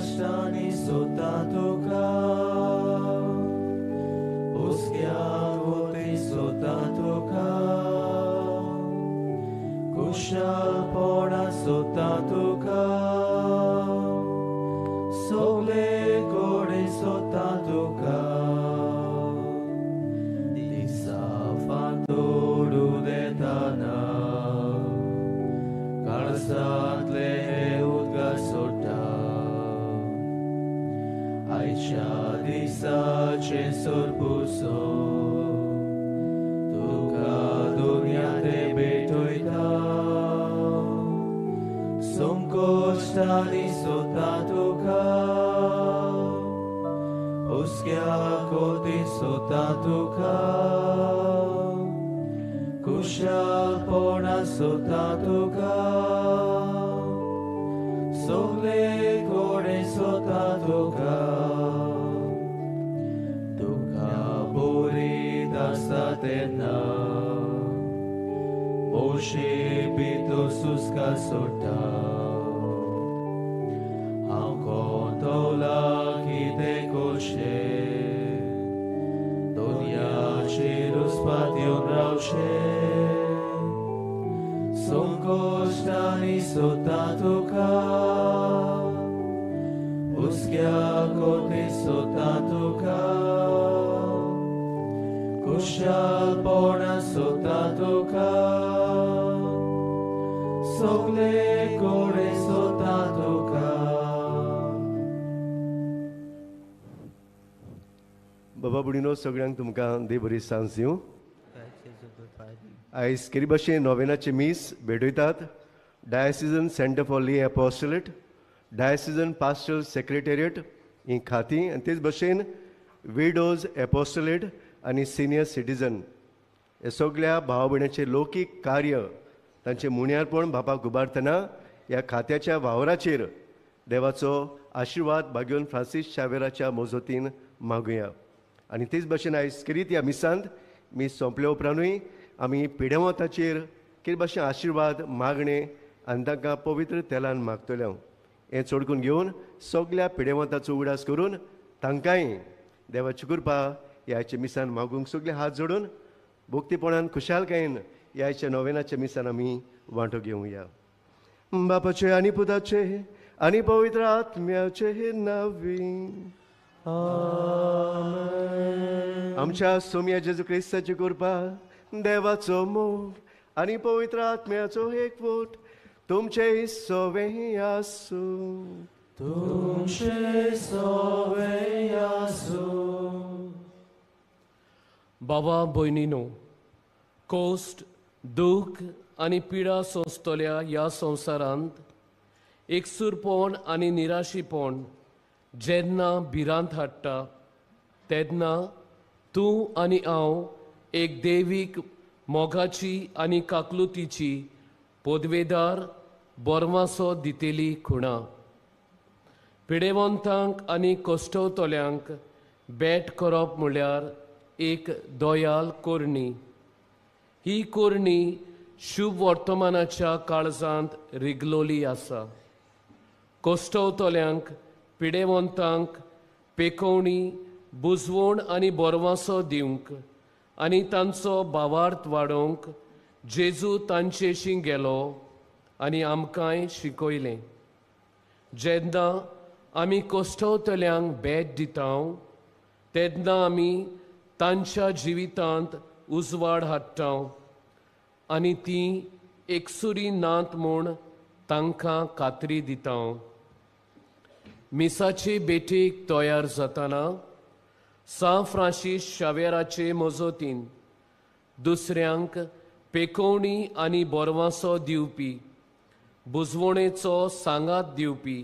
संकश्टांनी सोदता तुका, हुस्क्या वती सोदता तुका, खुशालपणा सोदता तुका, सगळे कडेन सोदता तुका. दिसा फांतोडू देताना काळजांतले उदका सोडटा, आयच्या दिसाचें सोरपुसो तुका दुनिया ते भेटयता. संकश्टांनी सोदता तुका, हुस्क्या कोती सोदता तुका, खुशालपणा सोदता तुका, सगळे कडेन सोदता तुका. तुका बरीत आसता तेन्ना भोवशी भितर सुस्का सोडटा, हांव कोंतवला कितें करचें, दुनियाचेर उस्पात येवन रावचें. संकश्टांनी सोदता तुका, हुस्क्या कोती सोदता तुका, खुशालपणा सोदता तुका, सगळे कडेन सोदता तुका. बाबा भयणीनो, सगळ्यांक तुमकां देव बरी सांज दिवं. आयज केरी भाशेन नोवेनाचे मीस भेटयतात diocesan centre for lay apostolate, diocesan pastoral secretariat ही खातीं, आनी तेच भशेन विडोज एपोस्टलेट आनी सिनियर सिटीजन हे सगळ्या भाव भयणाचें लौकीक कार्य तांचें मुण्यारपण बापाक उबारतना ह्या खात्याच्या वावराचेर देवाचो आशिर्वाद भाग्योन फ्रांसीस शावेराच्या मजतीन मागुया. आनी तेच भशेन आयज खेरीत ह्या मिसांत मीस सोंपल्या उपरांतूय आमी पिडेवताचेर कितें भाशेन आशिर्वाद मागणें आनी तांकां पवित्र तेलान मागतले. हांव हें चडकून घेवन सगल्या पिडेवताचो उगडास करून तांकांय देवाची कृपा ह्या मिसान मागूंक सगळे हात जोडून भक्तीपणान खुशालकायेन ह्या नोवेनाच्या मिसान आमी वांटो घेवया. बापाचे आनी पुताचे आनी पवित्र आत्म्याचे नांवी आमेन. आमच्या सोम्या जेजू क्रिस्ताची कृपा, देवाचो मोग आनी पवित्र आत्म्याचो एकवट तुमचे सवें आसूं. तुमचे सवें आसूं. बाबा भयणीनो, कोश्ट, दूख आनी पिडा सोंसतल्या ह्या संवसारांत एकसूरपण आनी निराशीपण जेन्ना भिरांत हाडटा तेन्ना तूं आनी हांव एक देवीक मोगाची आनी काकलुतीची पदवेदार बोरवासो दितेली खुणा. पिडेवंतांक आनी कश्टवतल्यांक भेट करप म्हळ्यार एक दयाल कोरणी. ही कोरणी शुभ वर्तमानाच्या काळजांत रिगलोली आसा. कश्टवतल्यांक, पिडेवंतांक पेकोवणी, बुजवण आनी बोरवासो दिवंक आनी तांचो भावार्थ वाडोवंक जेजू तांचेशी गेलो आनी आमकांय शिकयलें. जेन्ना आमी कश्टवतल्यांक भेट दिता तेन्ना आमी तांच्या जिवितांत उजवाड हाडटा आनी ती एकसुरी नात म्हूण तांकां खात्री दिता. मिसाचे भेटीक तयार जातना सां फ्रांसीस शावेराचे मजतीन दुसऱ्यांक पेकोवणी आनी बोरवासो दिवपी, बुजवणेचो सांगात दिवपी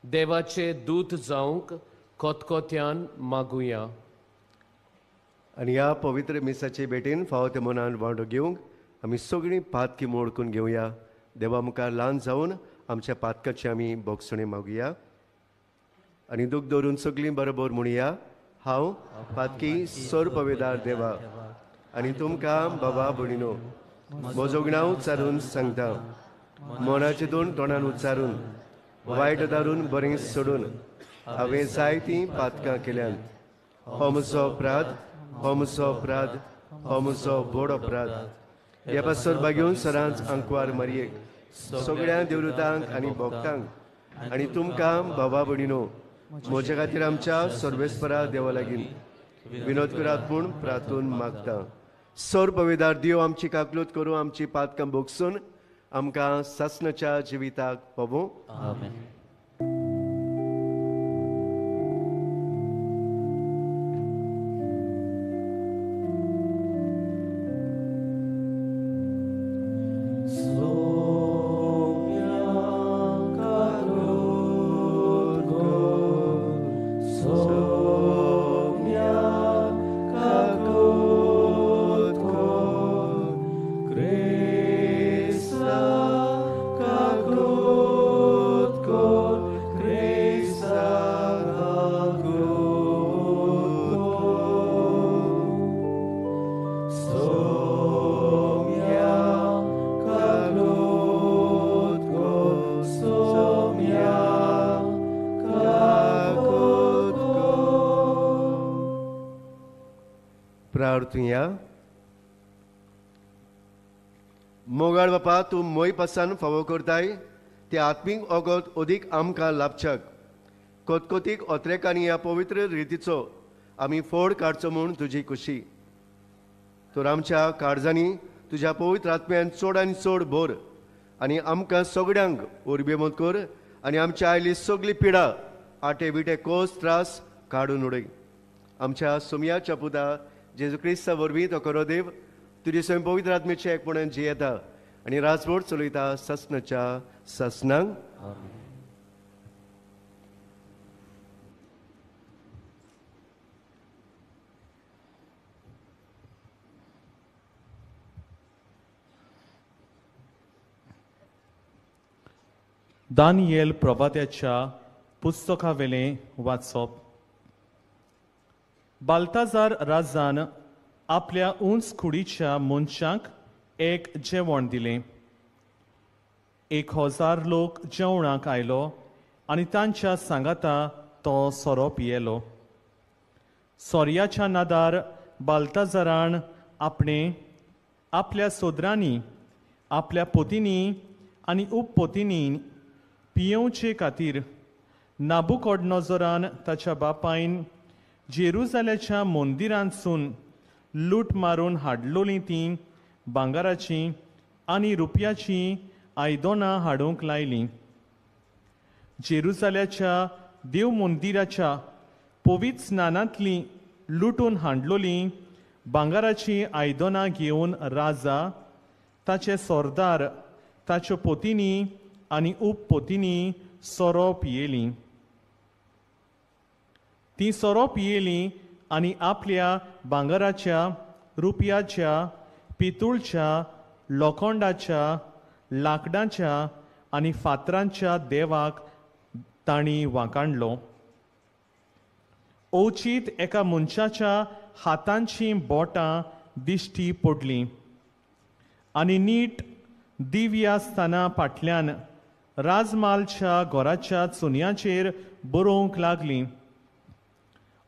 देवाचे दूत जावंक खतखत्यान मागुया. आनी ह्या पवित्र मिसाचे भेटीन फावो ते मनान वांटो घेवंक आमी सगळीं पातकी मोडकून घेवया. देवा मुखार ल्हान जावन आमच्या पातकाची आमी बोगसणी मागुया आनी दूख दवरून सगळीं बरोबर म्हणया, हांव पातकी सोरपवेदार देवा आनी तुमकां बाबा भयणीनो म्हजो गुणांव उच्चारून सांगता, मनाचे दोन तोंडान उच्चारून वायट दारून बरें सोडून हांवें जायतीं पातकां केल्यांत. हो म्हजो अपराध, हो म्हजो अपराध, हो म्हजो व्हड अपराध. ह्या पासर बागेवन सरांच आंकवार मारयेक, सगळ्या देवदूतांक आनी भक्तांक आनी तुमकां बाबा भयणीनो म्हज्या खातीर आमच्या सर्वेस्परा देवा लागीं विनोद करात म्हूण प्रार्थून मागता. सर पविदार देव आमची काकलूत करूं, आमची पातकां भोगसून आमकां सासणाच्या जिविताक पवूं. आमेन. प्रार्थुया. मोगाळ बापा, तूं मोय पासान फावो करताय ते आत्मीक अगत अदीक आमकां लाभच्याक कोतकोतीक ओत्रेकांनी ह्या पवित्र रितीचो आमी फोड काडचो म्हूण तुजी खुशी. तर आमच्या काळजांनी तुज्या पवित्र आत्म्यान चड आनी चड भर आनी आमकां सगळ्यांक उर्बेमत कर आनी आमच्या आयली सगळी पिडा आटे विटे कोस त्रास काडून उडय. आमच्या सोमयाच्या पुता जेजू क्रिस्ता वरवीं तो खरो देव तुजी स्वयं पवित्र आत्मेचे एकपणान जियेता आनी राजवट चलयता सासणाच्या सासणांक. दानियल प्रवाद्याच्या पुस्तकावेलें वाचप. बाल्ताजार राजान आपल्या उंच कुडीच्या मनशांक एक जेवण दिलें. 1000 लोक जेवणाक आयलो आनी तांच्या सांगाता तो सोरो पियेलो. सोर्याच्या नादार बाल्ताजारान आपणे आपल्या सोदरांनी, आपल्या पोतींनी आनी उपपोतींनी पियेवचे खातीर नाबुकोडनोजरान ताच्या बापायन जेरुजाल्याच्या मंदिरांतसून लूट मारून हाडलोलीं तीं भांगराचीं आनी रुपयाचीं आयदनां हाडूंक लायलीं. जेरुजाल्याच्या देव मंदिराच्या पवित्र स्नानांतलीं लुटून हाडलोलीं भांगराचीं आयदनां घेवन राजा, ताचे सरदार, ताच्यो पोतींनी आनी उपपोतींनी सोरो पियेलीं. तीं सोरो पियेलीं आनी आपल्या भांगराच्या, रुपयाच्या, पितूळच्या, लोखंडाच्या, लांकडाच्या आनी फातरांच्या देवाक तांणी वांकाडलो. अवचीत एका मनशाच्या हातांचीं बोटां दिश्टी पडलीं आनी नीट दिव्या स्थाना फाटल्यान राजमालच्या घराच्या चुन्याचेर बरोवंक लागलीं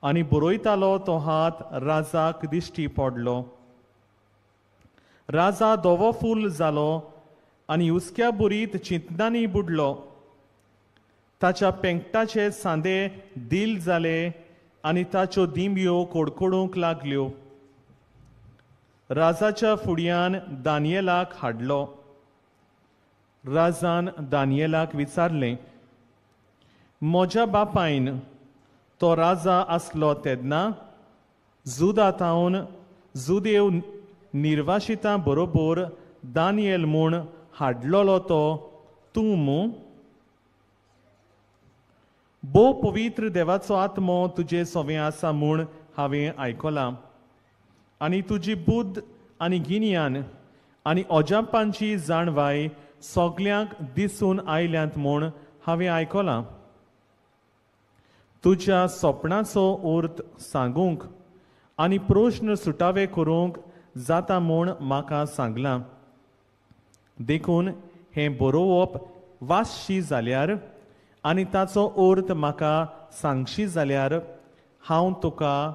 आनी बरयतालो तो हात राजाक दिश्टी पडलो. राजा धवो फूल जालो आनी हुस्क्या बुरीत चिंतनांनी बुडलो. ताच्या पेंकटाचे सांदे दिल जाले आनी ताच्यो दिंब्यो कडकडूंक लागल्यो. राजाच्या फुडयान दानियेलाक हाडलो. राजान दानियेलाक विचारलें, म्हज्या बापायन तो राजा आसलो तेन्ना जुदा थावन जुदेव निर्वाशितां बरोबर दानियल म्हूण हाडलोलो तो तूं मू? भोव पवित्र देवाचो आत्मो तुजे सवें आसा म्हूण हांवें आयकलां आनी तुजी बुद्द आनी गिन्यान आनी अजापांची जाणवाय सगल्यांक दिसून आयल्यांत म्हूण हांवें आयकलां. तुज्या सपनाचो अर्थ सांगूंक आनी प्रश्न सुटावे करूंक जाता म्हूण म्हाका सांगलां. देखून हें बरोवप वाचशी जाल्यार आनी ताचो अर्थ म्हाका सांगशी जाल्यार हांव तुका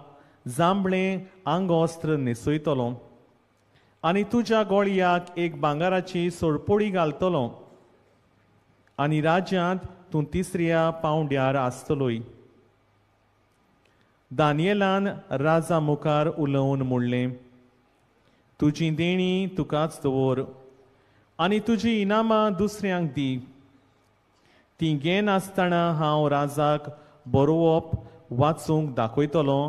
जांबळें आंगवस्त्र न्हेसयतलो आनी तुज्या गोळयाक एक भांगराची सोरपोळी घालतलो आनी राज्यांत तूं तिसऱ्या पावंड्यार आसतलोय. दानियेलान राजा मुखार उलोवन म्हणलें, तुजी देणी तुकाच दवर आनी तुजी इनामां दुसऱ्यांक दी. ती घेनासतना हांव राजाक बरोवप वाचूंक दाखयतलो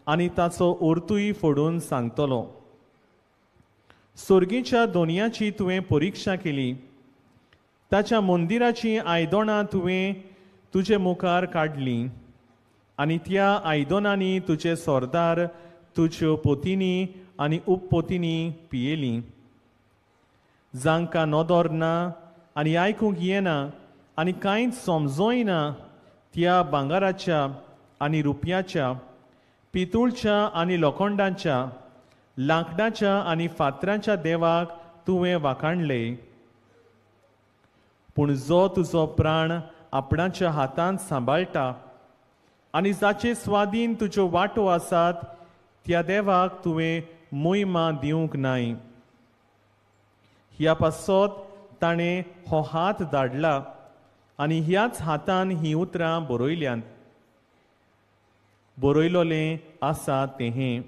आनी ताचो अर्थूय फोडून सांगतलो. सोर्गीच्या दोनयाची तुवें परिक्षा केली, ताच्या मंदिराचीं आयदनां तुवें तुजे मुखार काडलीं आनी त्या आयदनांनी तुजे सरदार, तुज्यो पोतिनी आनी उपपोतिनी पियेलीं. जांकां नदर ना आनी आयकूंक येना आनी कांयच समजोय ना त्या भांगराच्या आनी रुपयाच्या, पितूळच्या आनी लोखंडाच्या, लांकडाच्या आनी फातरांच्या देवाक तुवें वाखाणले. पूण जो तुजो प्राण आपणाच्या हातांत सांबाळटा आनी जाचे स्वाधीन तुज्यो वाटो आसात त्या देवाक तुवें मोहिमा दिवंक नाय. ह्या पासत ताणें हो हात धाडला आनी ह्याच हातान हीं उतरां बरयल्यांत. बरयलोलें आसा तें हें,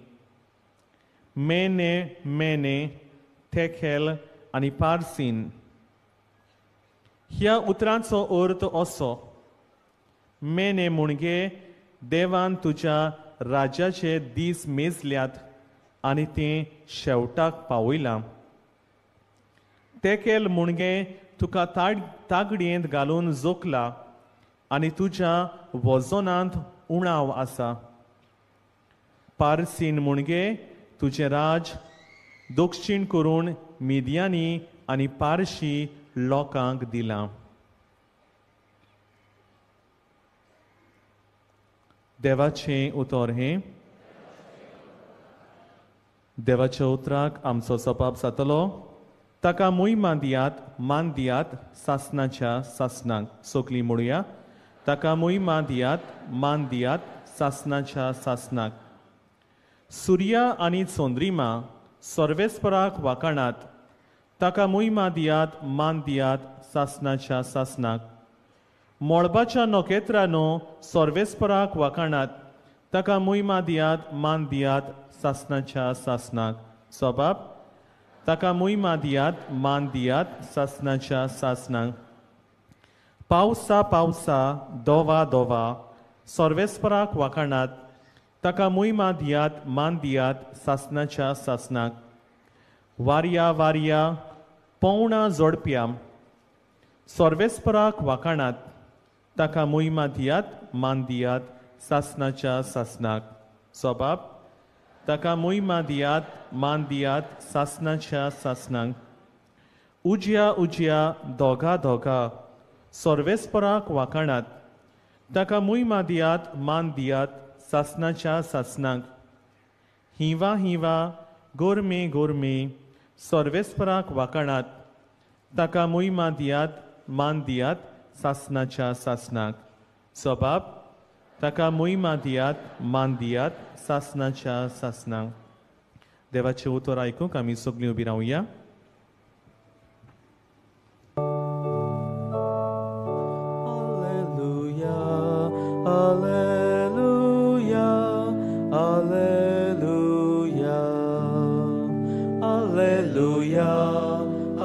मेने मेने थेखेल आनी पारसीन. ह्या उतरांचो अर्थ असो, मेने म्हणजे देवान तुज्या राज्याचे दीस मेजल्यात आनी तें शेवटाक पावयलां. तेकेल म्हणजे तुका तागडयेंत घालून जोखला आनी तुज्या वजनांत उणाव आसा. पारसीन म्हणजे तुजें राज दक्षिण करून मिदियानी आनी पारशी लोकांक दिलां. देवाचें उतर हें. देवाच्या उतराक आमचो सपाप जातलो. ताका मोहिमा दियात, मान दियात सासनाच्या सासनाक. सोकली म्हणुया, ताका मोहिमा दियात, मान दियात सासनाच्या सासनाक. सुर्या आनी चंद्रिमा सर्वेस्पराक वाखाणात. ताका मोहिमा दियात, मान दियात सासनाच्या सासनाक. मळबाच्या नखेत्रांनो सर्वेस्पराक वाखाणात. ताका मोहिमा दियात, मान दियात सासनाच्या सासनाक. सबाब, ताका मोहिमा दियात, मान दियात सासनाच्या सासनाक. पावसा पावसा दोवा दोवा सर्वेस्पराक वाखाणात. ताका मोहिमा दियात, मान दियात सासनाच्या सासनाक. वारया वारया पोवणां जोडप्या सर्वेस्पराक वाखाणात. ताका मोहिमा दियात, मान दियात सासनाच्या सासनाक. सबाब, ताका मोहिमा दियात, मान दियात सासनाच्या सासनाक. उज्या उज्या दोगा दोगा सर्वेस्पराक वाखाणात. ताका मोहिमा दियात, मान दियात सासनाच्या सासनाक. हिवा हिवा गोरमे गोरमे सर्वेस्पराक वाखाणात. ताका मोहिमा दियात, मान दियात सासनाच्या सासनाक. सबाब, ताका मोहिमा दियात, मान दियात सासनाच्या सासनाक. देवाचें उतर आयकूंक आमी सगळीं उबी रावया. Alleluia, alleluia, alleluia, alleluia,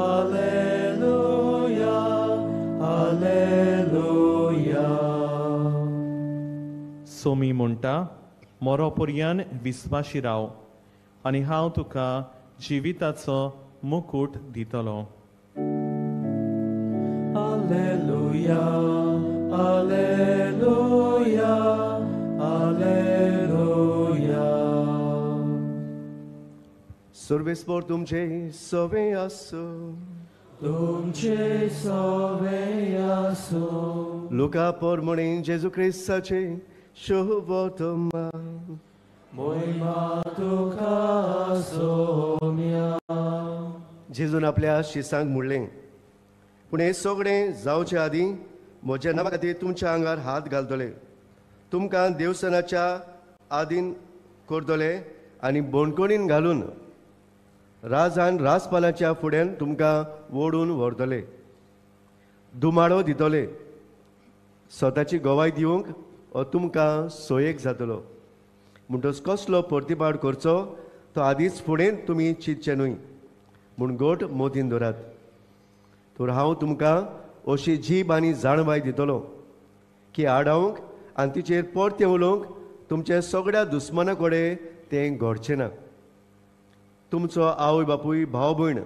alleluia, alleluia. Somi म्हणटा, मोरो पर्यान विस्वाशी राव आनी हांव तुका जिविताचो मुकूट दितलो. Alleluia, alleluia, alleluia. सर्वेस्पर तुमचे सवे आसूं. तुमचे सवे आसूं. लुका पोरमणी जेजू क्रिस्ताचे शुभवर्तमान. मोहिमा तुका सोम्या. जेजून आपल्या शिसांक म्हणलें, पूण हें सगळें जावचे आदीं म्हज्या नांवा खातीर तुमच्या आंगार हात घालतले, तुमकां देवसनाच्या आदीन करतले आनी बोणकोणीन घालून राजान राजपालाच्या फुड्यान तुमकां ओडून व्हरतले, दुमाडो दितले. स्वताची गवाय दिवंक हो तुमकां सोयेक जातलो. म्हणटच कसलो प्रतिपाड करचो तो आदींच फुडें तुमी चिंतचें न्हय म्हूण गोट मोतीन दवरात. तर हांव तुमकां अशी जीब आनी जाणवाय दितलो की आडावंक आनी तिचेर परतें उलोवंक तुमच्या सगळ्या दुस्माना कडेन तें घडचें ना. तुमचो आवय बापूय, भाव भयण,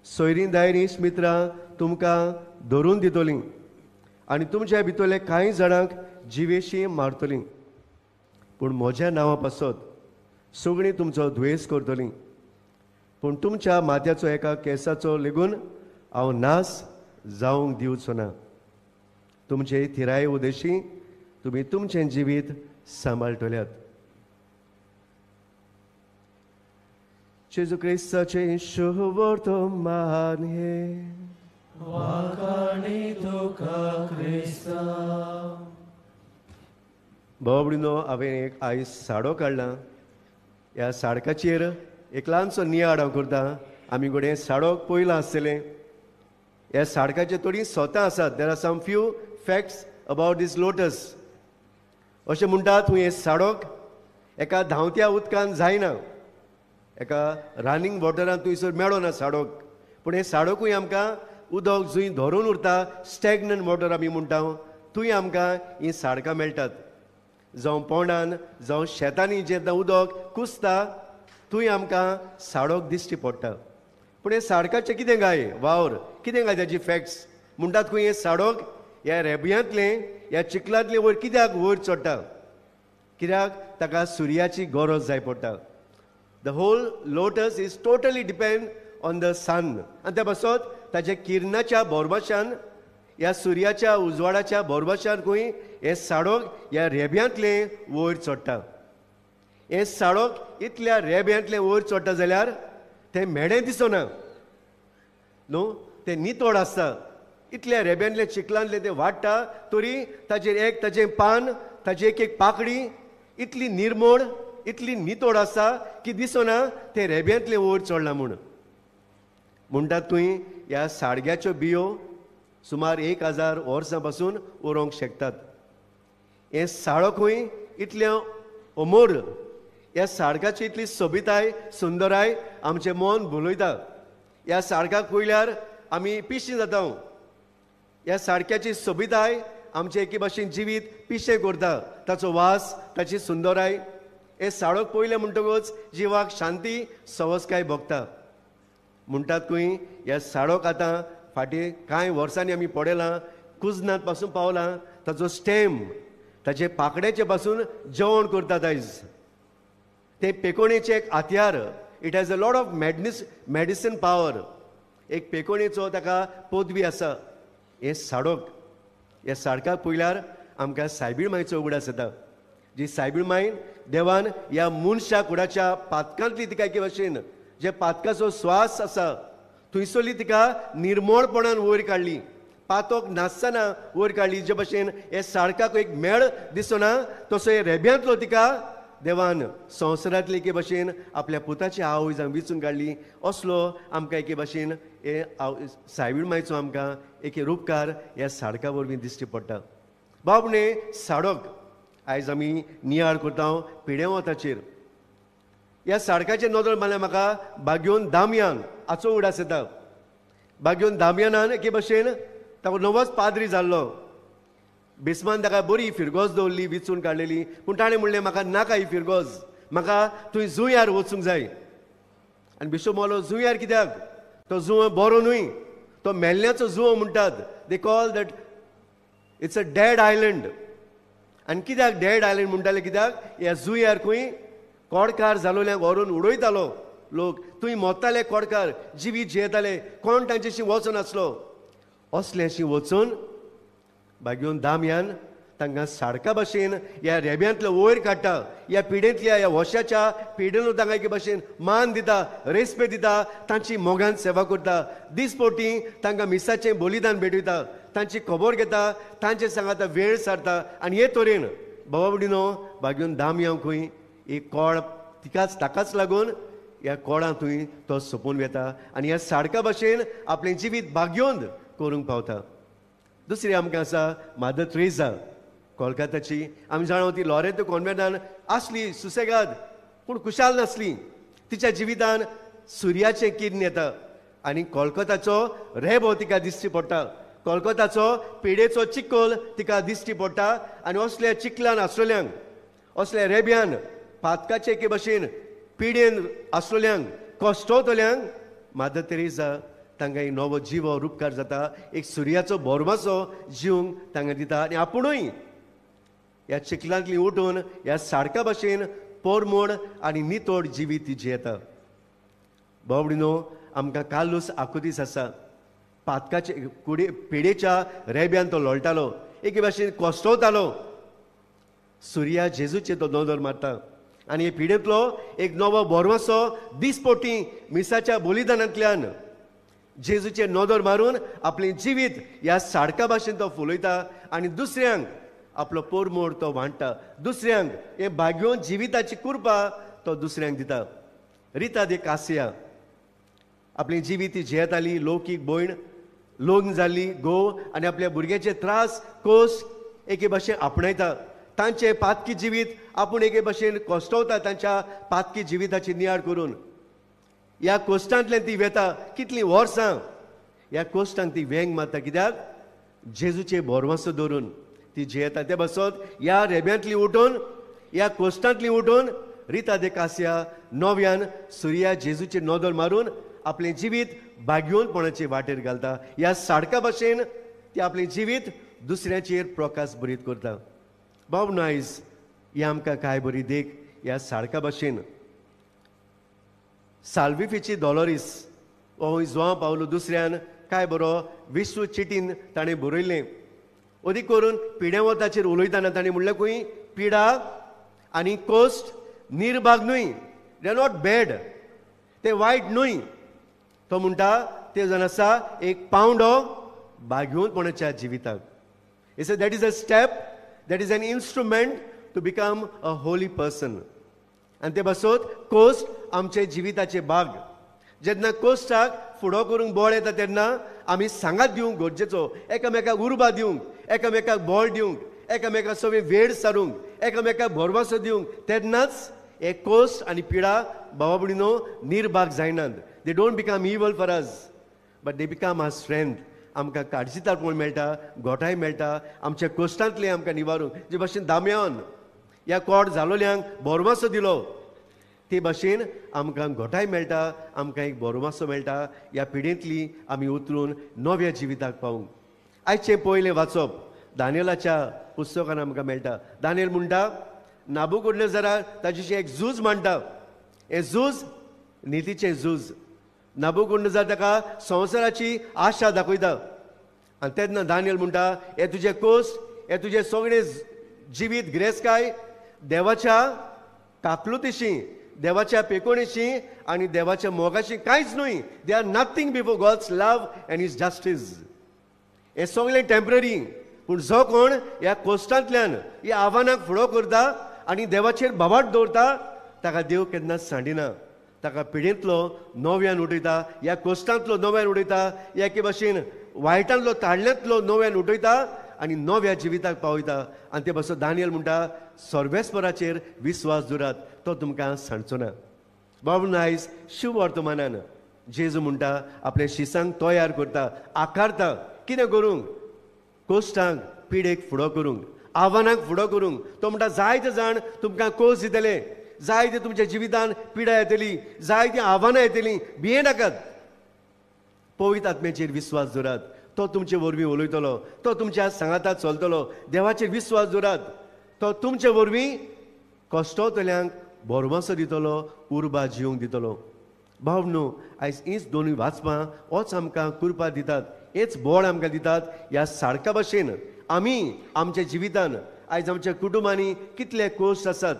सोयरीं दायरीं, मित्रां तुमकां धरून दितलीं आनी तुमच्या भितरले कांय जाणांक जिवेशी मारतलीं. पूण म्हज्या नांवा पासत सगळीं तुमचो द्वेस करतलीं. पूण तुमच्या माथ्याचो एका केंसाचो लेगून हांव नास जावंक दिवचो ना. तुमचे थिराये उदेशी तुमी तुमचें जिवीत सांबाळटल्यात. जेजू क्रिस्ताचें शुभवर्तमान हें. वाखाणी तुका क्रिस्ता. भाव-भयणींनो, हांवें एक आयज साडो काडला. ह्या साडकाचेर एक ल्हानसो नियाळ हांव करता. आमी घडये साडोक पयलां आसतलें. ह्या साडकाचेर थोडीं सोतां आसात. There are some few facts about this lotus. अशें म्हणटात तूं हें साडोक एका धांवत्या उदकान जायना, एका रनिंग वॉटरान थंयसर मेळना साडोक. पूण हें साडोकूय आमकां उदक जंय धरून उरता, स्टॅग्नंट वॉटर आमी म्हणटा, थंय आमकां हीं साडकां मेळटात. जावं पोंडान, जावं शेतांनी जेन्ना उदक कुसता थंय आमकां साडोक दिश्टी पडटा. पूण हें साडकाचें कितें काय वावर, कितें काय ताची फॅक्ट्स म्हणटात खंय हें साडोक ह्या रेब्यांतलें, ह्या चिखलांतलें वयर कित्याक वयर चडटा? कित्याक ताका सुर्याची गरज जाय पडटा. The whole lotus is totally depend on the sun. आनी त्या पासत ताच्या किरणाच्या बोरबाशान, ह्या सुर्याच्या उजवाडाच्या बोरबाशान खंय हें साडोक ह्या रेब्यांतलें वयर चडटा. हें साडोक इतल्या रेब्यांतलें वयर चडटा जाल्यार तें मेडें दिसना न्हू, तें नितळ आसता. इतल्या रेब्यांतलें चिखलांतलें तें वाडटा तरी ताचेर एक ताचें पान, ताची एक एक पाकडी इतली निर्मोळ, इतली नितळ आसता की दिसना तें रेब्यांतलें वयर चडलां म्हूण. म्हणटात तुवें ह्या साडग्याच्यो बियो सुमार 1000 वर्सां पासून उरोंक शकतात. हें साळोकूय इतलें अमोर, ह्या साडकाची इतली सोबिताय, सुंदराय आमचें मन भुलयता. ह्या साडकाक पळयल्यार आमी पिशीं जाता. ह्या साडक्याची सोबिताय आमचें एके भाशेन जिवीत पिशें करता. ताचो वास, ताची सुंदराय, हें साडोक पळयलें म्हणटकच जिवाक शांती, सवसकाय भोगता. म्हणटात खंय ह्या साडोक आतां फाटीं कांय वर्सांनी आमी पळयलां, कुजनांत पासून पावलां, ताचो स्टेम, ताचे पाकड्याचे पासून जेवण करतात आयज. तें पेकोणेचें एक हत्यार. It has a lot of medicine power. एक पेकोणेचो ताका पदवी आसा. हें साडोक, ह्या साडकाक पळयल्यार आमकां सायबीण मायचो उगडास येता. जी सायबीण मायन देवान ह्या मनशा कुडाच्या पातकांतली तिका एके भाशेन जे पातकाचो स्वास आसा थंयसरली तिका निर्मळपणान वयर काडली, पातोक नासतना वयर काडली. जे भाशेन हे साडकाक एक मेळ दिसना तसो हे रेब्यांतलो तिका देवान संवसारांतले एके भाशेन आपल्या पुताची आवय जावन विचून काडली. असलो आमकां एके भाशेन हे सायबीण मायचो आमकां एक रुपकार ह्या साडका वरवीं दिश्टी पडटा. बाबणे साडोक आयज आमी नियाळ करता पिडेवताचेर. ह्या साडकाचेर नदर मारल्यार म्हाका बाग्योन दामयान हाचो उगडास येता. बाग्योन दामयानान एके भाशेन ताका नवोच पाद्री जाल्लो. बिस्मान ताका बरी फिरगोज दवरली, विचून काडलेली. पूण ताणें म्हणलें म्हाका नाका ही फिरगोज, म्हाका तुवें जुंयार वचूंक जाय. आनी बिशप मोलो जुंयार कित्याक? तो जुंवो बरो न्हय, तो मेल्ल्याचो जुंवो म्हणटात. They call that it's a dead island. आनी कित्याक डेड आयलंड म्हणटाले? कित्याक ह्या जुंयार खंय कोडकार जालोल्यांक व्हरून उडयतालो लोक. थंय मोत्ताले कोडकार, जिवीत जियेताले, कोण तांच्याशी वचनासलो. असल्याशी वचून बागेवन दामयान तांकां साडका भाशेन ह्या रेब्यांतलो वयर काडटा, ह्या पिडेंतल्या ह्या वशाच्या पिडेन तांकां एके भाशेन मान दिता, रेस्पेद दिता, तांची मोगान सेवा करता. दिसपोटी तांकां मिसाचें बलिदान भेटयता, तांची खबर घेता, तांचे सांगाता वेळ सारता. आनी हे तरेन बाबा भयणीनो भाग्योन दामयांव खंय एक कोळ तिकाच ताकाच लागून ह्या कोळांतूय तो सोंपून वेता आनी ह्या साडका भाशेन आपलें जिवीत भाग्योंद करूंक पावता. दुसरी आमकां आसा मादर त्रेजा कोलकाताची. आमी जाणा ती लॉरेंतो कॉन्वेंटान आसली सुसेगाद, पूण खुशाल नासली. तिच्या जिवितान सुर्याचें किर्ण येता आनी कोलकाताचो रेबो तिका दिश्टी पडटा, कोलकाताचो पिडेचो चिकोल तिका दिश्टी पडटा. आनी असल्या चिकलान आसलेल्यांक, असल्या रेब्यान पातकाचे एके भशेन पिडेन आसलेल्यांक, कश्टवतल्यांक मादर तेरेजा तांकां एक नवो जिवो रुपकार जाता, एक सुर्याचो बोरमासो जिवंक तांकां दिता. आनी आपुणूय ह्या चिखलांतली उठून ह्या साडका भाशेन पोरमोड आनी नितोड जिवीत ती जियेता. बाबडीनो आमकां कार्लूस आकुतीस आसा, पातकाचे कुडे पिडेच्या रेब्यान तो लोळटालो, एके भाशेन कोसटवतालो. सुर्या जेजूचे तो नदर मारता आनी हे पिडेंतलो एक नवो बोरवासो दिसपोटी मिसाच्या बलिदानांतल्यान जेजूचे नदर मारून आपलें जिवीत ह्या साडका भाशेन तो फुलयता आनी दुसऱ्यांक आपलो पोरमोड तो वांट्टा, दुसऱ्यांक हे भाग्योन जिविताची कृपा तो दुसऱ्यांक दिता. रिता दे कासिया आपली जिवीत ती जियेताली, लौकीक भयण, लग्न जाल्ली, घोव आनी आपल्या भुरग्याचे त्रास कोस एके भाशेन आपणायता. तांचे पातकी जिवीत आपूण एके भाशेन कोसटवता, तांच्या पातकी जिविताची नियाळ करून ह्या कोश्टांतल्यान ती वेता. कितलीं वर्सां ह्या कोश्टांक ती वेंग मारता, कित्याक जेजूचे बोरवासो धरून ती जियेता. ते बसत ह्या रेब्यांतली उठून, ह्या कोश्टांतली उठून रिता दे कासिया नव्यान सुर्या जेजूचे नदर मारून आपलें जिवीत भाग्योनपणाचे वाटेर घालता. ह्या साडका भाशेन ती आपलें जिवीत दुसऱ्याचेर प्रकाश बरीत करता. बाब नायज ही आमकां काय बरी देख ह्या साडका भाशेन. साल्विफीची डॉलोरीस हो जुआंव पावलो दुसऱ्यान काय बरो विश्व चिटीन ताणें बरयलें. अदीक करून पिड्यावताचेर उलयतना ताणें म्हणलें खंय पिडा आनी कोश्ट निर्भाग न्हय, they are not bad, ते वायट न्हय. तो म्हणटा ते जावन आसा एक पावंडो भाग्योनपणाच्या जिविताक. It's that is a step, that is an instrument to become a holy person. आनी ते बसत कोश्ट आमचे जिविताचे भाग. जेन्ना कोश्टाक फुडो करूंक बळ येता तेन्ना आमी सांगात दिवंक गरजेचो, एकामेकाक उर्बा दिवंक, एकामेकाक बळ दिवंक, एकामेकाक सगळें वेळ सारूंक, एकामेकाक भरवासो दिवंक, तेन्नाच हे कोश्ट आनी पिडा बाबा भयणीनो निर्भाग जायनात. They don't become evil for us but they become our strength. आमकां काळजीदारपण मेळटा, गोठाय मेळटा, आमच्या कोश्टांतलें आमकां निवारूंक. जे भाशेन दाम्यान ह्या कोड जालोल्यांक बोरमासो दिलो ते भाशेन आमकां घोटाय मेळटा, आमकां एक बोरमासो मेळटा. ह्या पिडेंतली आमी उतरून नव्या जिविताक पावूंक. आयचें पयलें वाचप दानियलाच्या पुस्तकान आमकां मेळटा. दानियल म्हणटा नाबुकोडनेझरा ताचेशी एक झूज मांडटा. हें झूज नितीचें झूज. नाबुकोडनेझर ताका संवसाराची आशा दाखयता आनी तेन्ना दानियल म्हणटा हे तुजें कोस, हे तुजें सगळें जिवीत गिरेस्तकाय देवाच्या काकलुतीशी, देवाच्या पेकोणीशी आनी देवाच्या मोगाशी कांयच न्हय. They are nothing before God's love and his justice. हें सगळें टेंपररी, पूण जो कोण ह्या कोश्टांतल्यान ह्या आव्हानाक फुडो करता आनी देवाचेर भावाट दवरता ताका देव केन्नाच सांडिना. ताका पिडेंतलो नव्यान उठयता, ह्या कोश्टांतलो नव्यान उडयता, ह्या एके भाशेन वायटांतलो ताळण्यांतलो नव्यान उठयता आनी नव्या जिविताक पावयता. आनी ते बसो दानियल म्हणटा सर्वेस्पराचेर विस्वास दवरात, तो तुमकां सांडचो ना. बाबू आयज शिववर्तमानान जेजू म्हणटा आपल्या शिसांक तयार करता, आकारता. कितें करूंक? कोश्टांक पिडेक फुडो करूंक, आव्हानाक फुडो करूंक. तो म्हणटा जायते जाण तुमकां कोस दितले, जायते तुमच्या जिवितान पिडा येतली, जायतीं आव्हानां येतलीं, भिये नाकात. पवित्र आत्म्याचेर विस्वास दवरात, तो तुमचे वरवीं उलयतलो, तो तुमच्या सांगाता चलतलो. देवाचेर विस्वास दवरात, तो तुमचे वरवीं कश्टवतल्यांक भरमासो दितलो, उर्बा जिवंक दितलो. भाव न्हू आयज हीच दोनूय वाचपां होच आमकां कृपा दितात, हेच बळ आमकां दितात. ह्या साडका भाशेन आमी आमच्या जिवितान आयज आमच्या कुटुंबांनी कितले कोश्ट आसात,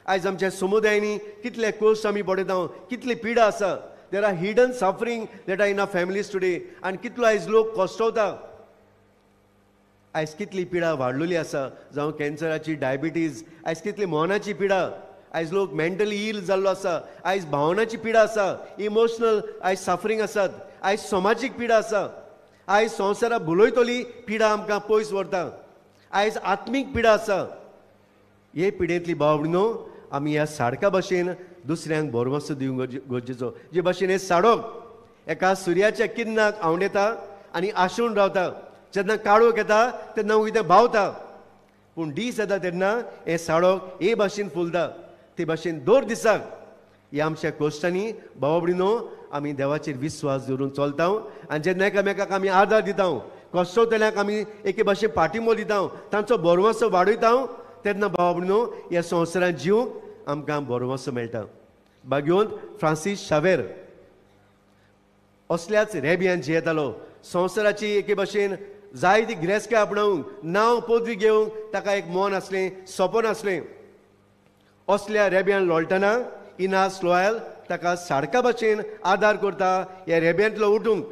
आयज आमच्या समुदायांनी कितले कोश्ट आमी पळयता, कितली पिडा आसा. There are hidden suffering that are in our families today. आनी कितलो आयज लोक कश्टवता. आयज कितली पिडा वाडलेली आसा, जावं कॅन्सराची, डायबिटीज, आयज कितली मनाची पिडा, आयज लोक मेंटली इल जाल्लो आसा, आयज भावनाची पिडा आसा, इमोशनल आयज सफरींग आसात, आयज समाजीक पिडा आसा, आयज संवसारा भुलयतली पिडा आमकां पयस व्हरता, आयज आत्मीक पिडा आसा. हे पिडेंतली भाव भयणीनो आमी ह्या साडका भाशेन दुसऱ्यांक भरवंसो दिवंक गरजेचो. जे भाशेन हे साडोक एका सुर्याच्या किरणाक आंवडेता आनी आशून रावता, जेन्ना काळोख येता तेन्ना वयता भावता, पूण दीस येता तेन्ना हें साडोक हे भाशेन फुलता. ते भाशेन दर दिसाक ह्या आमच्या कोश्टांनी भाव भयणीनो आमी देवाचेर विस्वास दवरून चलता आनी जेन्ना एकामेकाक आमी आदार दिता, कश्टवतल्यांक आमी एके भाशेन पाठिंबो दिता, तांचो भरवंसो वाडयता, तेन्ना भाव भयणीनो ह्या संवसारांत जिवंक आमकां भरवंसो मेळटा. भाग्यवंत फ्रांसीस शावेर असल्याच रेब्यान जियेतालो. संवसाराची एके भाशेन जायती गिरेस्तकाय आपणावंक, नांव पदवी घेवंक ताका एक मन आसलें, सपन आसलें. असल्या रेब्यान लोळटना इनास लोयल ताका साडका भाशेन आदार करता ह्या रेब्यांतलो उठूंक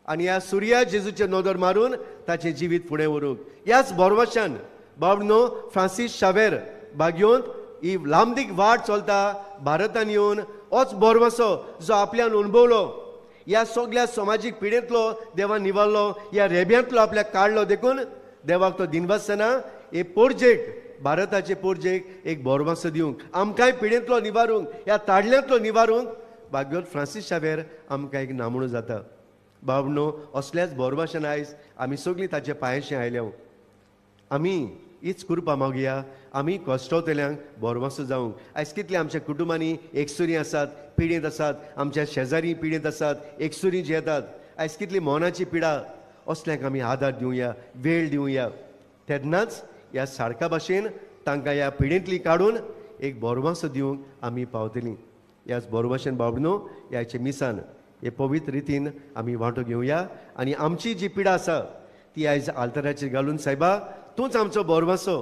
आनी ह्या सुर्या जेजूचे नदर मारून ताचें जिवीत फुडें व्हरूंक. ह्याच भरवशान बाबनो फ्रांसीस शावेर भाग्यवंत ही लांबदीक वाट चलता भारतान येवन होच भरवंसो जो आपल्यान अणभवलो, ह्या सगल्या समाजीक पिडेंतलो देवान निवारलो, ह्या रेब्यांतलो आपल्याक काडलो, देखून देवाक तो दिनवासतना हे पोरजेक, भारताचे पोरजेक एक भरवंसो दिवंक, आमकांय पिडेंतलो निवारूंक, ह्या ताडल्यांतलो निवारूंक भाग्यवंत फ्रांसीस शावेर आमकां एक नामणो जाता. बाबनो असल्याच भरवंशान आयज आमी सगळीं ताचे पांयशें आयल्या. आमी हीच कृपा मागया, आमी कश्टवतल्यांक भरवंसो जावंक. आयज कितले आमच्या कुटुंबांनी एकसुरी आसात, पिडेंत आसात, आमच्या शेजारी पिडेंत आसात, एकसुरी जियेतात, आयज कितली मनाची पिडा, असल्यांक आमी आदार दिवया, वेळ दिवया. तेन्नाच ह्या साडका भाशेन तांकां ह्या पिडेंतली काडून एक भरवंसो दिवंक आमी पावतलीं. ह्याच भरवंशान बाबडनो ह्याचे मिसान हे पवित्र रितीन आमी वांटो घेवया आनी आमची जी पिडा आसा ती आयज आल्तराचेर घालून, सायबा तूंच आमचो भरवंसो,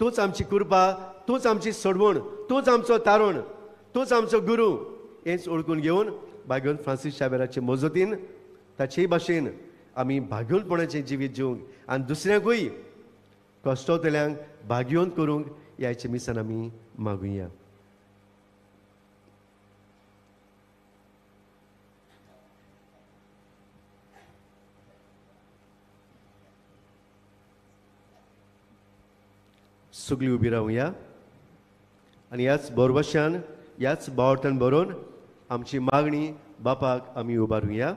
तूंच आमची कृपा, तूंच आमची सोडवण, तूंच आमचो तारण, तूंच आमचो गुरू, हेंच ओळखून घेवन भाग्यवंत फ्रांसीस शावेराचे मजतीन ताचे भाशेन आमी भाग्यवंतपणाचें जिवीत जिवंक आनी दुसऱ्यांकूय कश्टवतल्यांक भाग्यवंत करूंक ह्याचे मिसान आमी मागुया. सगळीं उबी रावया आनी ह्याच भरवशान, ह्याच बावटान बरोवन आमची मागणी बापाक आमी उबारुया.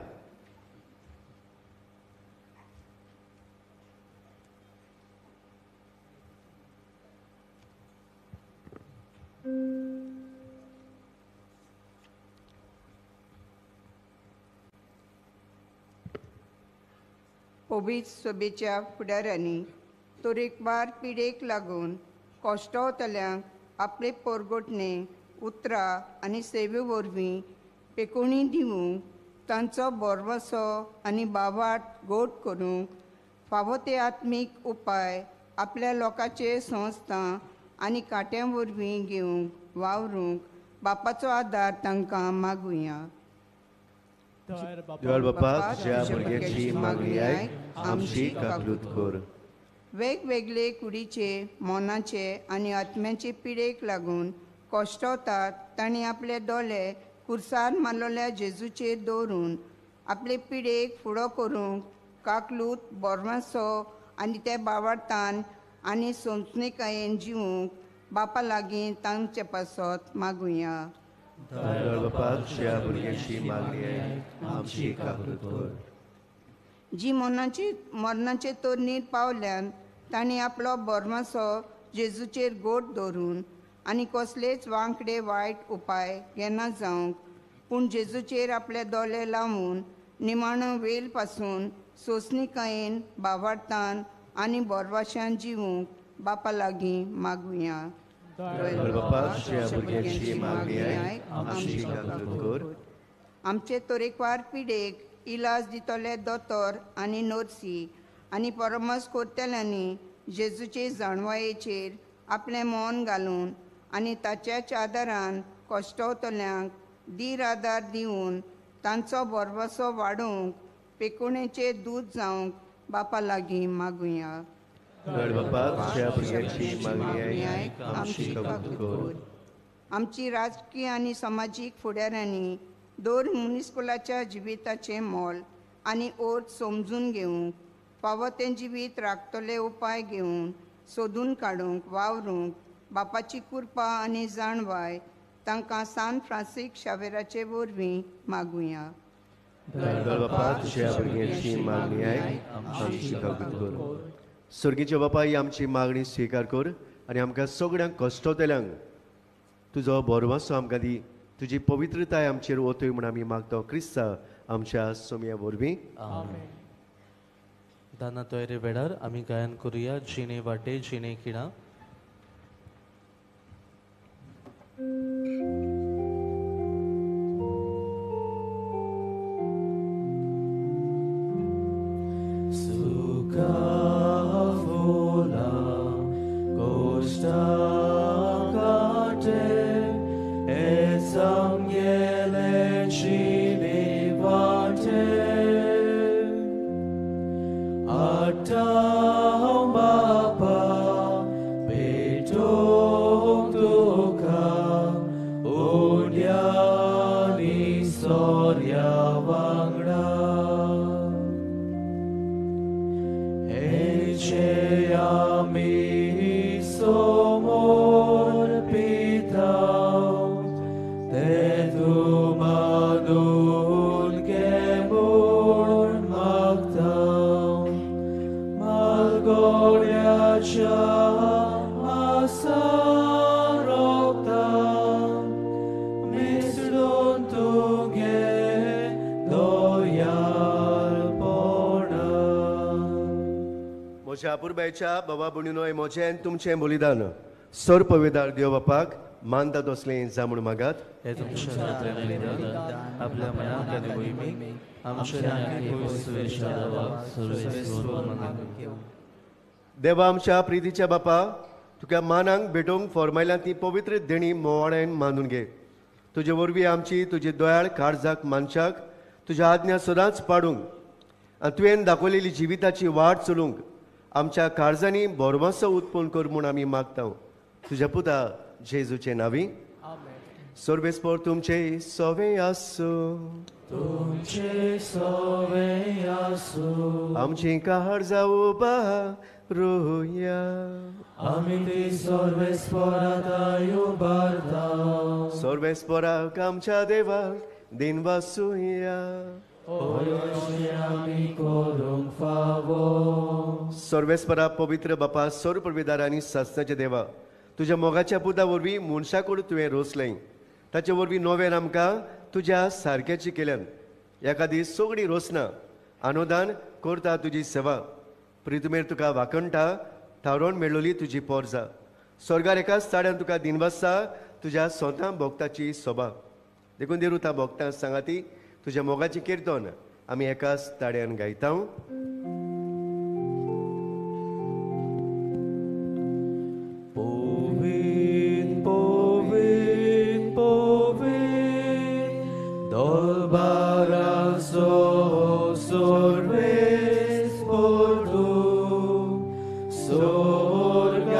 पवित्र सभेच्या फुडाऱ्यांनी तरेकवार पिडेक लागून कश्टवतल्यांक आपले पोरगोटणे उतरां आनी सेवे वरवीं पेकोणी दिवंक, तांचो भरवंसो आनी बावाट गोड करूंक फावो ते आत्मीक उपाय आपल्या लोकांचे संस्था आनी काट्यां वरवीं घेवंक वावरूंक बापाचो आदार तांकां मागुया. देवळ बापा, तुज्या भुरग्याची मागणी आयक, आमची काकलूत कर. वेगवेगळे कुडीचे, मनाचे आनी आत्म्याचे पिडेक लागून कश्टवतात तांणी आपले दोळे कुर्सार मारलेल्या जेजूचेर दवरून आपले पिडेक फुडो करूंक काकलूत भरवंसो आनी ते बावडतान आनी सोंसणीकायेन जिवूंक बापा लागीं तांचे पासत मागुया. बापा, तुज्या भुरग्याची मागणी आयक, आमची काकलूत कर. जी मरणाचे मरणाचे तरणीर पावल्यान तांणी आपलो भरवंसो जेजूचेर गोट दवरून आनी कसलेच वांकडे वायट उपाय घेना जावंक, पूण जेजूचेर आपले दोळे लावन निमाणो वेल पासून सोंसणीकायेन बावार्थान आनी भरवंशान जिवूंक बापा लागीं मागुया. आमचे तरेकवार पिडेक इलाज दितले दोतोर आनी नर्सी आनी परामर्श करतल्यांनी जेजूचे जाणवायेचेर आपलें मन घालून आनी ताच्याच आदारान कश्टवतल्यांक धीर आदार दिवन तांचो भरवंसो वाडोवंक पेकोणेचे दूद जावंक बापा लागीं मागुया. आमची राजकीय आनी समाजीक फुडाऱ्यांनी दर मनीसकुलाच्या जिविताचें मोल आनी अर्थ समजून घेवंक फावो तें जिवीत राखतले उपाय घेवन सोदून काडूंक वावरूंक बापाची कृपा आनी जाणवाय तांकां सान फ्रांसीक शावेराचे वरवीं मागुया. स्वर्गीचे बापा, ही आमची मागणी स्विकार कर आनी आमकां सगळ्यांक कश्टोतल्यांक तुजो भरवंसो आमकां दी. तुजी पवित्रताय आमचेर ओतय म्हूण आमी मागता क्रिस्ता आमच्या सोमया वरवीं. दाना तयारी वेळार आमी गायन करुया जिणे वाटे जिणे किणा. सुखा फुला कोष्टा काटे एसामगेले जिणे वाटे आतां बापा भेटोंक तुका उद्यानी सोर्या वांगडा हेचे आमी समोर पिता ते तूं मानून घे म्हूण मागता मालगोड्याच्या आसा रोगता मिसळून तुगे दयाळपणा. म्हज्या पुरबायच्या बाबा भयणीनो, म्हजें आनी तुमचें बलिदान सर पविदार देव बापाक मानता तसलें जा म्हूण मागात. हे तुमच्या आपल्या मनाक आनी मोहिमेक आमच्या देवा आमच्या प्रितीच्या बापा, तुका मानांक भेटोवंक फॉर्मायल्या ती पवित्र देणी मोवाळ्यान मानून घे. तुजे वरवीं आमची तुजी दयाळ काळजाक मानशाक तुज्या आज्ञा सदांच पाडूंक आनी तुवें दाखयलेली जिविताची वाट चलूंक आमच्या काळजांनी भरवंसो उत्पन्न कर म्हूण आमी मागता तुज्या पुता जेजूचे नांवी. सर्वेस्पर तुमचे सवे आसूं. तुमचे सवे आसूं. आमची काळ जावं बारुया. आमी ती सर्वेस्पराक उबारता. सर्वेस्पराक आमच्या देवाक दिनवासुया. आमी करूंक फावो. सर्वेस्परा पवित्र बापा, सर्वप्रविदार आनी सासणाच्या देवा, तुज्या मोगाच्या पुता वरवीं मनशाकूड तुवें रोसलें, ताचे वरवीं नव्यान आमकां तुज्या सारक्याची केल्यान. एका दीस सगळीं रोसना अनुदान करता तुजी सेवा. प्रितुमेर तुका वाखणटा थारोवन मेळ्ळोली तुजी पोरजा. स्वर्गार एकाच ताड्यान तुका दिनवासा तुज्या स्वता भोगताची सोबा. देखून देरुता भोगता सांगाती तुज्या मोगाचें किर्तन आमी एकाच ताड्यान गायता. पवित्र पवित्र पवित्र दरबाराचो सर्वेस्पर तूं, स्वर्गानी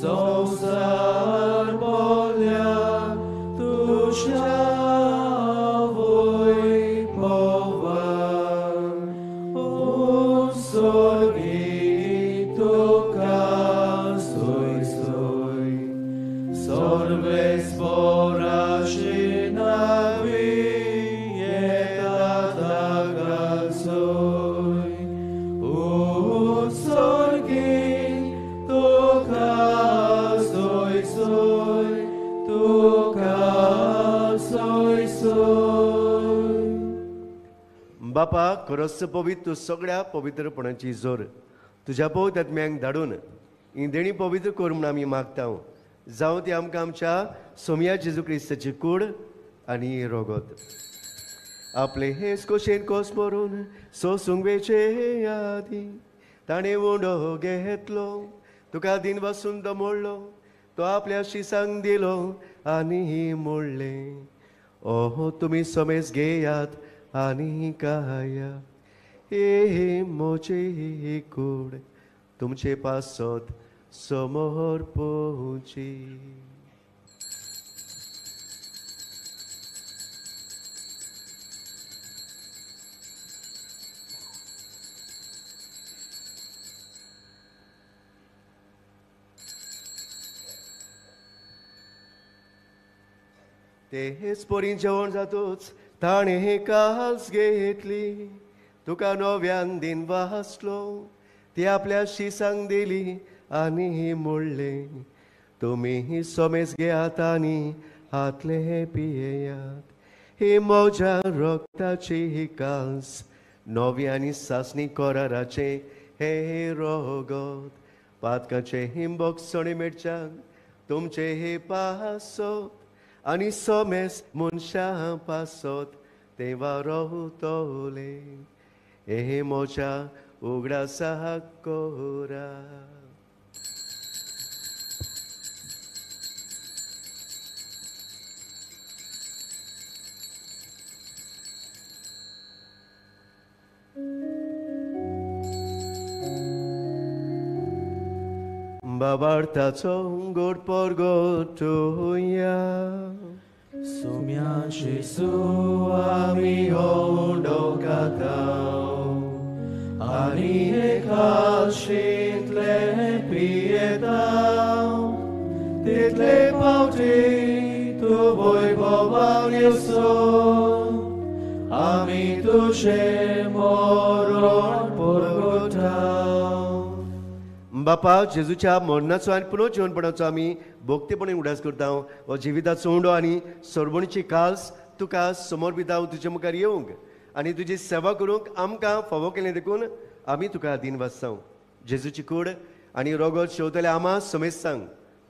संवसार भरल्या तुज्या वैभवान. उत्सर्गी तुका सोय सोय सर्वेस्पराचे नांवी येता ताका सोय. उत्सर्गी तुका सोय सोय तुका सोय सोय. बापा, खरोच पवित्र तूं सगळ्या पवित्रपणाची जोर तुज्या पवित्र आत्म्यांक धाडून ही देणी पवित्र कर म्हूण आमी मागता. जावं ती आमकां आमच्या सोमया जेजू क्रिस्ताची कूड आनी रोगत. आपले हेच कोशेन कोस मरून सोसूंक वेचे आदी ताणें उंडो घेतलो, तुका दिनवासून तो मोडलो, तो आपल्या शिसांक दिलो आनी मोडलें, ओहो तुमी समेज घेयात आनी खाया, हे मोजे कूड तुमचे पासत समोर पोवची. तेच पोरीं जेवण जातूच ताणें काल्स घेतली, तुका नव्यान दिन वाचलो, ती आपल्या शिसांक दिली आनी म्हणलें, तुमी सोमेस घेयात आनी हातले पियेयात, ही म्हज्या रक्ताची काल्स, नवी आनी सासणी कराराचें हें रगत, पातकाचें हिंबोकसणे मेळच्याक तुमचें हे पासत आनी सोमेस मनशां पासत तेवा रोवतले, हे म्हज्या उगडासाक कोरा. बाबार्थाचो गोड परगटुया. सुम्या जेजू आमी होंडोकाताव आनी हे काशींतले पियेताव, तितले पावटी तूं वैभवान येसो, आमी तुजें मरण परगटाव. बापा, जेजूच्या मरणाचो आनी पुनर्जीवनपणाचो आमी भक्तीपणे उडास करता. हो जिविताचो उंडो आनी सरवणीची काल्स तुका समर्पिता, तुजे मुखार येवंक आनी तुजी सेवा करूंक आमकां फावो केलें देखून आमी तुका दीन वाचता. जेजूची कूड आनी रोगत शेवतले आमा समेस्तांक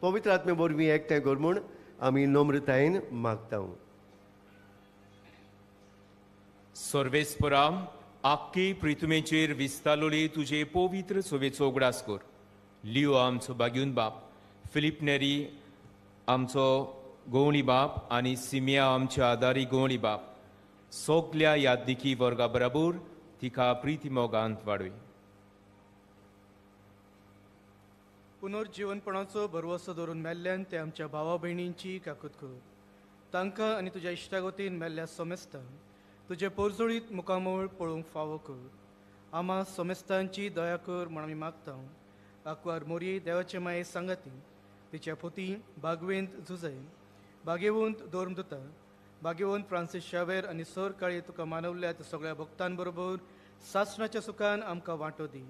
पवित्र आत्मे वरवीं एकठांय कर म्हूण आमी नम्रतायेन मागता. सर्वेस्परा, आख्खी प्रितुमेचेर विस्तारलोली तुजे पवित्र सोवेचो उगडास कर. लियो आमचो बाग्यून बाप, फिलीप नेरी आमचो गोवणी बाप आनी सिमिया आमच्या आदारी गोवणी बाप, सगल्या यादनिकी वर्गा बराबर तिका प्रिती मोगांत वाडय. पुनर्जीवनपणाचो भरवसो धरून मेल्ल्यान ते आमच्या भावा भयणींची काकूत कर. तांकां आनी तुज्या इश्टागतीन मेल्ल्या सोमेस्तांक तुजे पोरजोळीत मुखामळ पळोवंक फावो कर. आमा सोमेस्तांची दया कर म्हूण आमी मागता. आकवार मोरये देवाचे माये सांगाती तिच्या पोती बागवेंत झुजय, बागेवंत दोर्म दुता, बागेवंत फ्रांसीस शावेर आनी सर काळी तुका मानवल्या त्या सगळ्या भक्तांबरोबर सासणाच्या सुखान आमकां वांटो दी.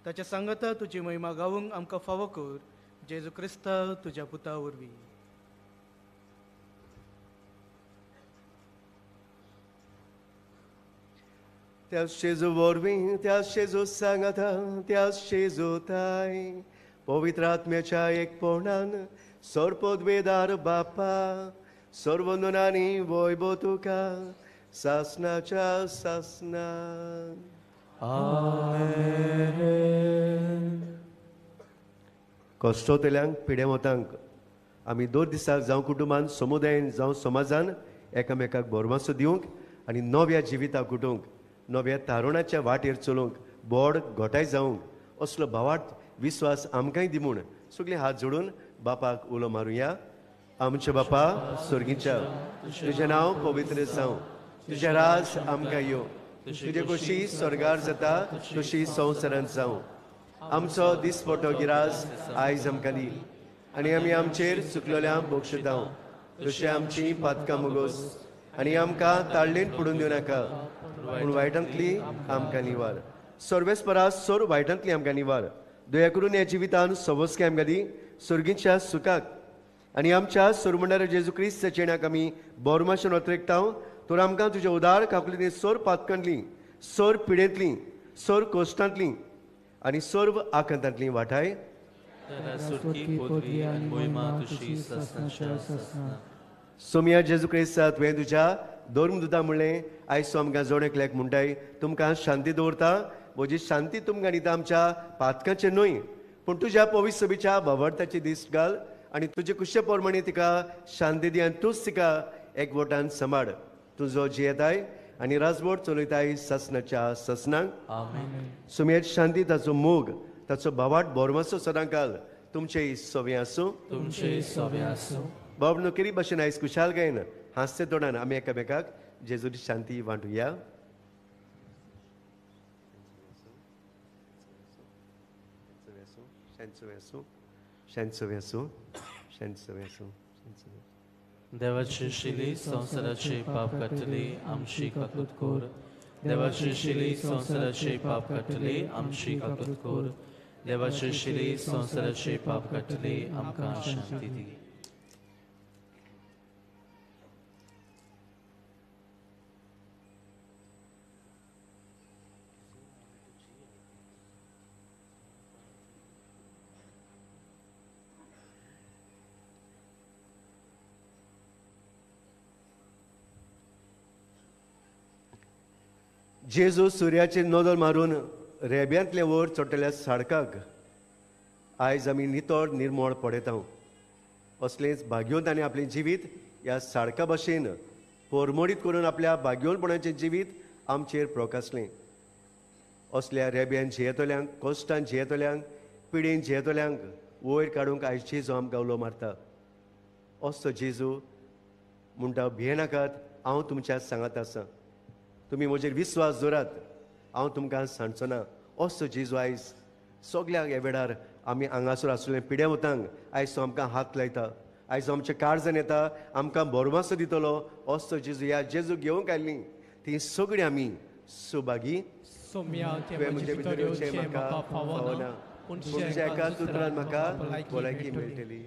ताच्या सांगाता तुजी महिमा गावूंक आमकां फावो कर. जेजू क्रिस्ता तुज्या पुता वरवीं. त्या शेजू वरवीं, त्या शेजू सांगाता, त्या शेजू ताय पवित्र आत्म्याच्या एकपणान सर्पद्वेदार बापा सर्वंदनानी वैभव तुका सासनाच्या सासना. आमेन. कश्टोतल्यांक पिडेमोतांक आमी दर दिसाक जावं कुटुंबान, समुदायन जावं समाजान एकामेकाक भरमासो दिवंक आनी नव्या जिविताक उठोवंक, नव्या तारुणाच्या वाटेर चलोवंक बोड घोटाय जावंक असलो भावार्थ विस्वास आमकांय दी म्हूण सगळे हात जोडून बापाक उलो मारुया. आमच्या बापा स्वर्गीच्या, तुजें नांव पवित्र जावं, तुजें राज आमकां यो, तुजे कशी स्वर्गार जाता तशी संवसारांत जावं. आमचो दिसपटो गिरास आयज आमकां दी आनी आमी आमचेर चुकलेल्यांक बक्षितांव तशें आमची पातकां मुगोस आनी आमकां ताळ्ळेन पडून दिवं नाका, पूण वायटांतली आमकां निवार. सर्वेस्परा सोर वायटांतली आमकां निवार. दया करून ह्या जिवितान सवस्के आमकां दी सर्गीच्या सुखाक आनी आमच्या सोरमंडार जेजू क्रिस्ताच्या येण्याक आमी बोरमाशेन अत्रेकतांव. तर आमकां तुज्या उदार काकुलींनी सोर पातकांतली, सोर पिडेंतली, सोर कोश्टांतली आनी सर्व आकांतांतली वाटाय. सोमिया जेजू क्रिस्ता, तुवें तुज्या धर्मदुता म्हणलें, आयज तूं आमकां जोड एकल्याक म्हणटाय, तुमकां शांती दवरता, म्हजी शांती तुमकां दिता, आमच्या पातकांचें न्हय पूण तुज्या पवित्र सभेच्या भावार्थाची दीस घाल आनी तुजे कुशे प्रमाणे तिका शांती दी आनी तूंच तिका एकवटान सांबाळ. तुजो जियेताय आनी राजवट चलयताय ससनाच्या ससनांक. आमेन. सुमेर शांती, ताचो मोग, ताचो भावाट बोरमासो सदांकाल तुमचे सवे आसूं, तुमचे सवे आसूं. बाब नोकरी भशेन आयज खुशालकायेन हांसते तोंडान आमी एकामेकाक जेजूची शांती वांटुया. देवाची शिली संवसाराचे पाप काडटली आमची काकूत कर. देवाची शिली संवसाराचे पाप काडटली आमची काकूत कर. देवाची शिली संवसाराचे पाप काडटली आमकां शांती दी. जेजू सुर्याचेर नदर मारून रेब्यांतले वयर चडटल्या साडकाक आयज आमी नितळ निर्मळ पळयता. असलेंच भाग्योन ताणें आपलें जिवीत ह्या साडका भशेन पोरमोडीत करून आपल्या भाग्योनपणाचें जिवीत आमचेर प्रकासलें. असल्या रेब्यान जियेतल्यांक, कश्टान जियेतल्यांक, पिडेन जियेतल्यांक वयर काडूंक आयज जेजू आमकां उलो मारता. असो जेजू म्हणटा, भियेनाकात, हांव तुमच्या सांगात आसा, तुमी म्हजेर विस्वास दवरात, हांव तुमकां सांडचो ना. असो जेजू आयज सगळ्यांक ह्या वेळार आमी हांगासर आसलें पिड्या वतांक आयज तो आमकां हात लायता, आयज आमच्या काळजान येता, आमकां भरमासो दितलो. असो जेजू, ह्या जेजू घेवंक आयलीं ती सगळीं आमी सुभागी. तुवें म्हजे भितर येवचें म्हाका फावना, पूण तुज्या एकाच उतरान म्हाका भलायकी मेळटली.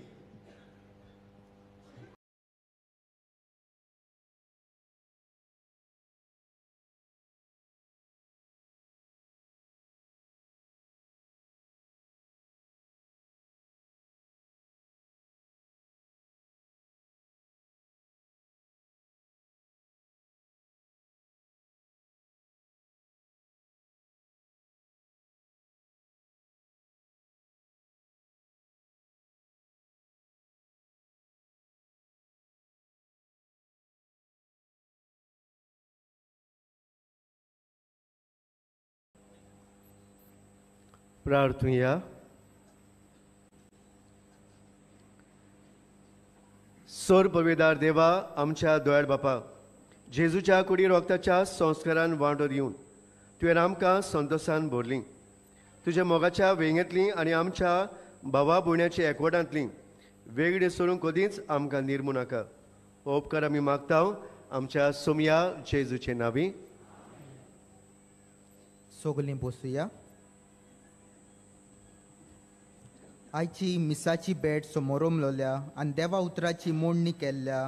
प्रार्थुया. सोर पविदार देवा, आमच्या दोयाळ बापा, जेजूच्या कुडी रोगताच्या संस्कारान वांटो दिवन तुवें आमकां संतोशान भरली. तुज्या मोगाच्या वेंगेंतली आनी आमच्या भावा भयण्याच्या एकवटांतली वेगळी सोडूंक कदींच आमकां निर्मू नाका. हो उपकार आमी मागता आमच्या सोमया जेजूचे नांवी. सगळीं बसुया. आयची मिसाची भेट समोरमलोल्या आनी देवा उतराची मोडणी केल्ल्या